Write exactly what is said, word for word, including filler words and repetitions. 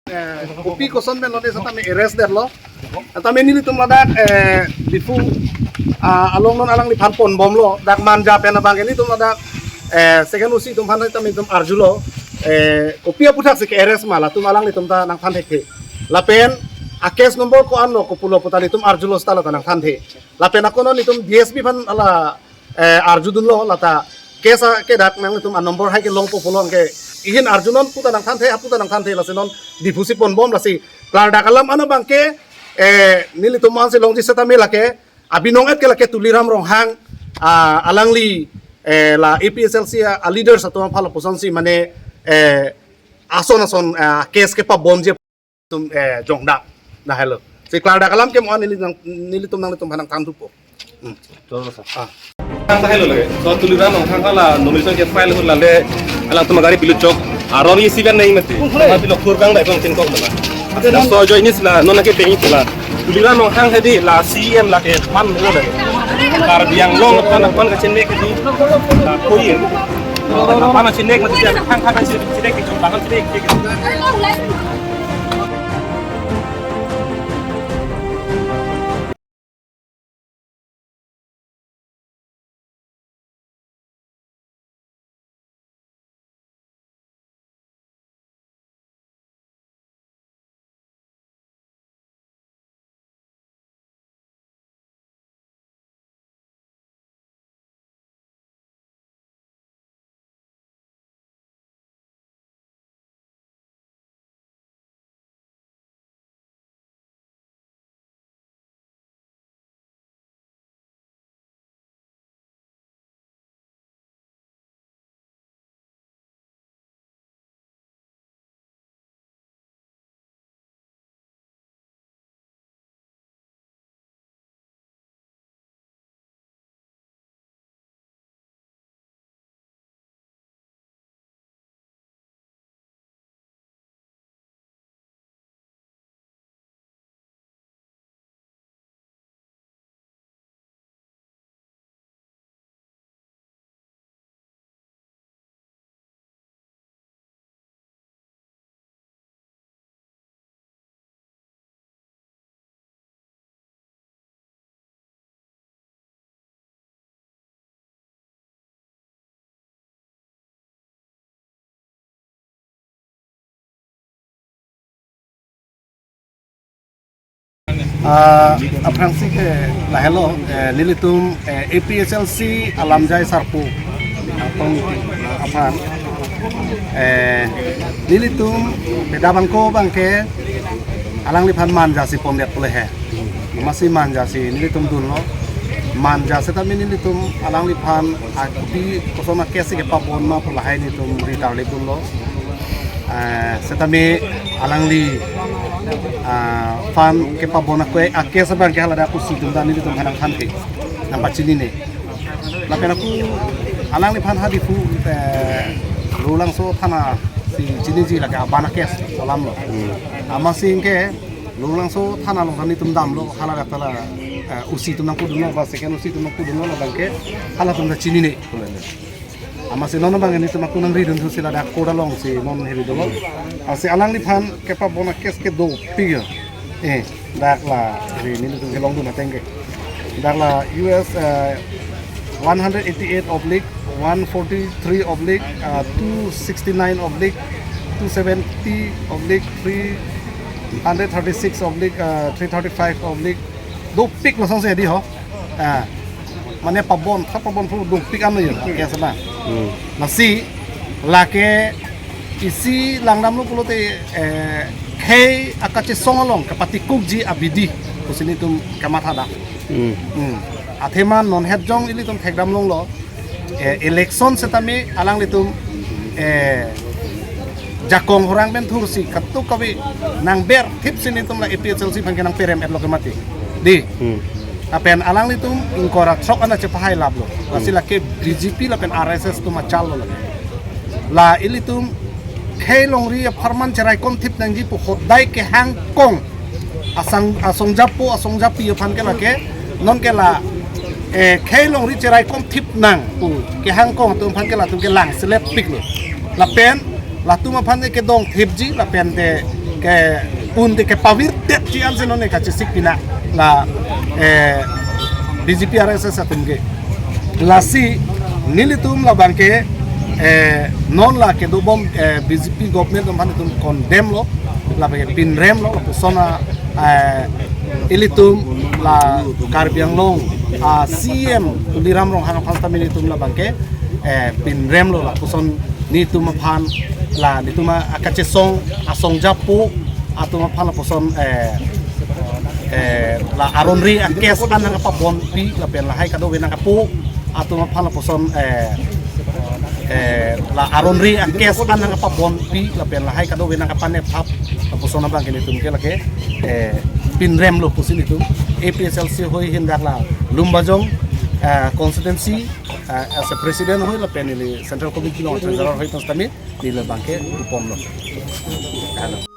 Eh, kopi koson pen lone setame arrest detlo. Setame nelitum ladak, eh, Diphu, ah, along non alangliphan ponbomlo. Dak Manja pen abang ke nelitum ladak, eh, second O C atum aphan setame itum arjulo. Eh, kopi aputhaksi ke-arrest ma latum alanglitum ta nangthan thekthe. Lapen a-case number ko-anlo kopulo puta nelitum arjulo seta la ta nangthanthe. Lapen ako non nelitum D S P aphan hala, eh, arjudunlo lata case a-, ke dak nanglitum a-number hai kelongpo pulo anke ihin arjunon puta nangthanthe, aputa nangthanthe, lasi non Diphu si ponbom lasi klardak alam an abang ke, eh, nelitum ansi longji setame lake abinong et ke lake Tuliram Ronghang, ah, alangli, eh, la A P H L C a, a-leaders atum aphan lapuson si mane, eh, ason ason, ah, case kepabomji atum, eh, jongdam. Lahelo. Si klardak alam ke mo-an neli nang, nelitum nanglitum aphan nangthanthupo. Hmm. Tangta helo lage. So Tuliram Ronghang hala nomination ke file hur lale alangtum agari pilut chok. Aron isi ben nai mesti. Tapi lok thur kang dai kong tin kok mala. So join is la non ke pengi la. Tuliram Ronghang hedi la C E M la ke pan lo lage. Karbi Anglong pan pan kachin mek di. La koi. Pan kachin mek mesti hang hang kachin mek di chok tangan mek. Ah, aphrangsi ke lahelo, eh, nelitum, eh, A P H L C alamjai sarpo atong aphan, eh, nelitum beda bangko abang ke alangliphan Manja si pondet pule he. Masi Manja si nelitum dunlo. Manja setame nelitum alangliphan akopi koson a-case kepabon ma pu lahai nelitum ritar le dunlo. Eh, setame alangli, ah, phan kepabon ako a-case abang ke haladak O C atum ta nelitum aphan nangthanthe, nangpachinine. Lapen ako alangliphan ha Diphu, eh, Rulangso thana si chiniji lake abana case alamlo. Hmm. Amatsi ke Rulangso thana along ta nelitum damlo, haladak ta la, eh, O C atum nangpudunlo, ba second O C atum nangpudunlo, labang ke halatum ta chinine. Amatsi non abang nelitum ako nangridun thusi ladak court alongsi non heri dolo. Lasi alangliphan kepabon a-case ke dopik ya. Eh, dak la, heri nelitum kelongdun ateng ke. Dak la U S, eh, one hundred eighty-eight oblique, one forty-three oblique, uh, two sixty-nine oblique, two seventy oblique, three hundred thirty-six oblique, uh, three thirty-five oblique. Dopik lo song se di ho. Ah. Mane pabon, tha pabon phu dopik ano yo, case na. Hmm. Lasi, lake isi langdamlo pulote, eh, khei akachesong along kapatikukji abidi pusi nelitum kamatha da. Hmm. Hmm. Athema non het jong ilitum thekdam longlo, eh, election setame alanglitum, eh, jakong horang pen thursi katukawi nangber thipsi nelitum la A P H L C aphan ke nangperem etlo ke mati. Di. Hmm. Lapen alanglitum ingkoi ra throk an ta chepahai laplo. Lasi, hmm, lake B J P lapen R S S atum achal lo lake. La ilitum khei longri apharman cherai komthip nangji pu hodai kehang kong asong, asong japo, asong japi aphan ke lake, non ke la, eh, khei longri cherai komthip nang pu kehang kong atum aphan ke latum ke lang selet piklo. Lapen latum aphan ke kedong thipji lapen te Ke un te ke pavir det chian se non ne kachesik pina la, eh, B J P R S S atum ke. Lasi nelitum labang ke, eh, non la kedobom, eh, B J P government atum aphan itum condemn lo, labang ke pinrem lo, lapuson a, eh, ilitum la Karbi Anglong a C M Tuliram Ronghang aphan sitame nelitum labang ke, eh, pinrem lo, lapuson nelitum aphan la nelitum a kachesong asong japo atum aphan lapuson, eh, eh, la aron-re a case an nangkapabonpi lapen lahai kadokave nangkapo atum aphan lapuson, eh, eh, la aron-re a case an nangkapabonpi lapen lahai kadokave nangkapanep thap lapuson abang ke nelitum ke lake, eh, pinrem lo pusi nelitum A P H L C hoi hin dak la Lumbajong, eh, constituency, eh, as a president hoi lapen neli Central Committee along treasurer hoi aphan sitame neli labang ke upom lo. Kalo.